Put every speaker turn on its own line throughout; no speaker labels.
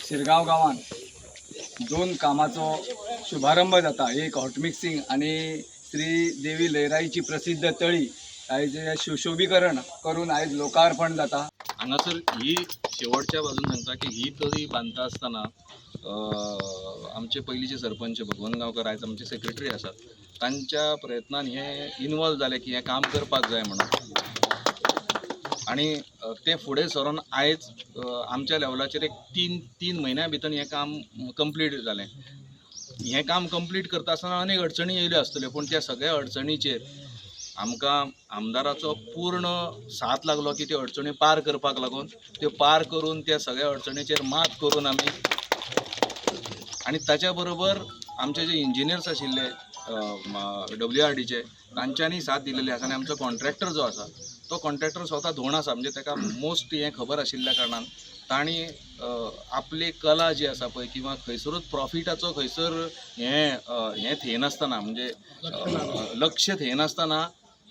शिरगांव गांवांत दोन कामाचो शुभारंभ जाता. एक हॉट मिक्सिंग आनी श्री देवी लयराईची प्रसिद्ध तळी आयज सुशोभीकरण करून आयज लोकार्पण जाता.
हांगासर ही शेवटच्या बाजून सांगता की ही तळी बांदता आसतना आमचे पयलींचे सरपंच भगवन गांवकर आयज आमचे सेक्रेटरी आसात, तांच्या प्रयत्नान हें इनवॉल्व जालें की हें काम करपाक जाय म्हणून. आनी तें फुडें सरोन आयज आमच्या लेवलाचेर एक तीन म्हयन्या भितर हें काम कंप्लीट जालें. हें काम कंप्लीट करता आसतना अनेक अडचणी येयल्यो आसतल्यो, पूण त्या सगळ्या अडचणीचेर आमकां आमदाराचो पूर्ण साथ लागलो की त्यो अडचणी पार करपाक लागून, त्यो पार करून त्या सगळ्या अडचणीचेर मात करून आमी, आनी ताच्या बरोबर आमचे जे इंजिनियर्स आशिल्ले WRDचे तांच्यांनी साथ दिलेली आसा. आनी आमचो कॉन्ट्रॅक्टर जो आसा तो कॉन्ट्रॅक्टर स्वता धोण आसा, म्हणजे ताका मोस्ट हें खबर आशिल्ल्या कारणान तांणी आपली कला जी आसा पळय किंवा खंयसरूच प्रॉफिटाचो खंयसर हें हें थेयनासतना, म्हणजे लक्ष थेयनासतना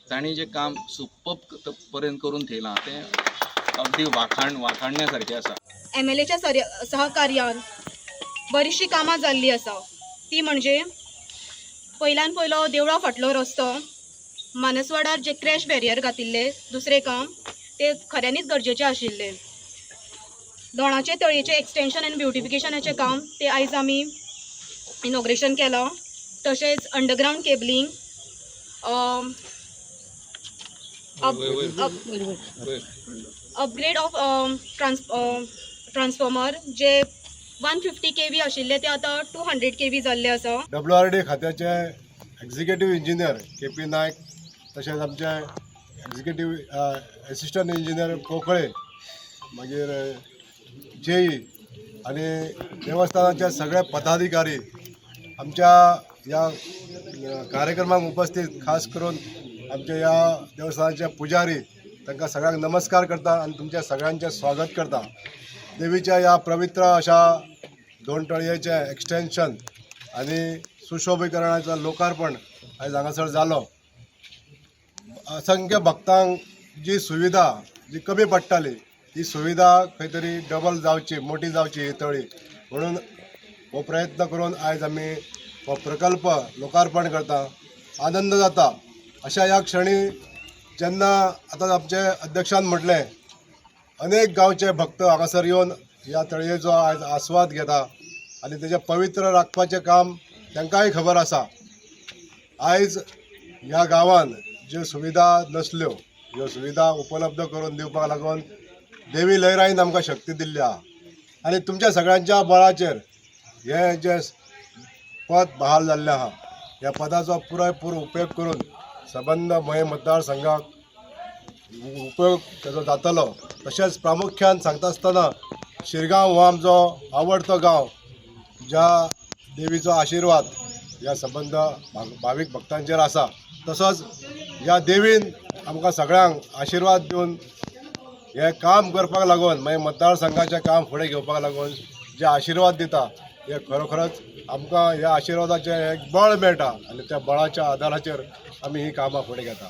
तांणी जें काम सुपब पर्यंत करून थेयलां तें अगदी वाखाणण्या सारकें आसा.
MLAच्या सहकार्यान बरीचशीं कामां जाल्लीं आसा. ती म्हणजे पयल्यान पयलो देवळा फाटलो रस्तो, मानसवाडार जे क्रॅश बॅरियर घातिल्ले, दुसरें काम ते खऱ्यांनीच गरजेचें आशिल्लें. दोणाचे तळयेचें एक्सटेंशन आनी ब्युटिफिकेशनाचें काम ते आयज आमी इनॉग्रेशन केलां. तशेंच underground cabling, upgrade of transformer J 150 kV आशिल्ले ते आतां 200 kV जाल्ले आसा.
WRD खात्याचे एक्झिक्युटीव इंजिनियर KP Naik, तशेंच आमचे एक्झिक्युटीव एसिस्टंट इंजिनियर कोकळे, मागीर जेई आनी देवस्थानाचे सगळे पदाधिकारी आमच्या ह्या कार्यक्रमाक उपस्थित, खास करून आमच्या ह्या देवस्थानाचे पुजारी, तांकां सगळ्यांक नमस्कार करता आनी तुमच्या सगळ्यांचें स्वागत करता. देवीच्या ह्या पवित्र अशा दोन तळयेचें एक्सटेंशन आनी सुशोभीकरणाचो लोकार्पण आयज हांगासर जालो. असंख्य भक्तांक जी सुविधा जी कमी पडटाली ती सुविधा खंय तरी डबल जावची, मोठी जावची ही तळी म्हणून हो प्रयत्न करून आयज आमी हो प्रकल्प लोकार्पण करता. आनंद जाता अशा ह्या क्षणी जेन्ना आतां आमचे अध्यक्षान म्हटलें, अनेक गांवचे भक्त हांगासर येवन ह्या तळयेचो आयज आस्वाद घेता आनी तेजें पवित्र राखपाचें काम तांकांय खबर आसा. आयज ह्या गांवान ज्यो सुविधा नासल्यो ह्यो सुविधा उपलब्ध करून दिवपाक लागून देवी लयराईन आमकां शक्ती दिल्ली आहा आनी तुमच्या सगळ्यांच्या बळाचेर हें जें पद बहाल जाल्लें आहा ह्या पदाचो पुराय उपयोग करून सबंद मये मतदारसंघाक उपयोग तेजो जातलो. तशेंच प्रामुख्यान सांगता आसतना शिरगांव हो आमचो आवडतो गांव, ज्या देवीचो आशिर्वाद ह्या सबंद भावीक भक्तांचेर आसा. तसोच ह्या देवीन आमकां सगळ्यांक आशिर्वाद दिवन हें काम करपाक लागून, मागीर मतदारसंघाचें काम फुडें घेवपाक लागून जे आशिर्वाद दिता हे खरोखरच आमकां ह्या आशिर्वादाचें एक बळ मेळटा आनी त्या बळाच्या आदाराचेर आमी ही कामां फुडें घेता.